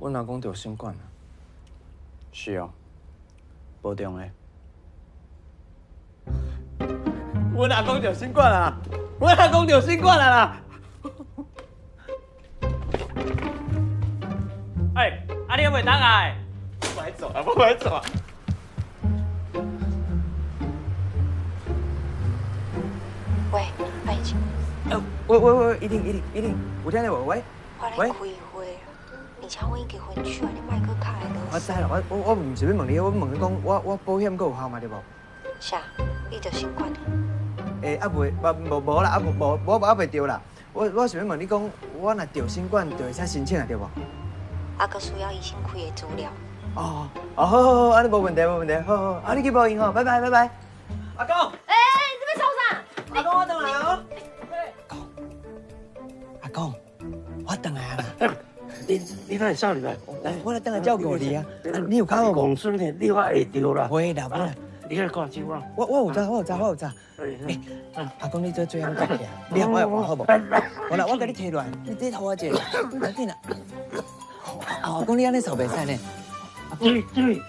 阮阿公著新冠啊。是哦，保重咧。阮阿公著新冠啊！阮阿公著新冠啊啦！哎，啊你猶袂等來？我來走啊！我來走啊！喂，阿英。哎，喂喂喂，一定一定一定，有聽到無？喂，我咧開會，而且我已經分手啊，你莫閣敲來我知啦，我毋是欲問你，我問你講，我保險閣有效嘛？對無？啥？你著新冠？欸，啊未，無無啦，啊無無，我猶未著啦。我是欲問你講，我若著新冠，就會使申請啊，對無？啊，閣需要醫生開的資料。哦哦，好好好，按呢無問題無問題，好好，啊你去報應吼，拜拜拜拜。阿公。欸，你這欲創啥？阿公，我轉來哦。阿公，我轉來啊啦。你哪會走入來？我來轉來照顧你啊。你有較好無？公孫呢？你較會著啦。會啦，會啦。你去掛手啊？我有知，我有知，我有知。欸，阿公你做最晓講起，你予我來換好無？好啦，我共你提落來，你這予我者，趕緊啦。阿公你按呢掃袂使呢？水水，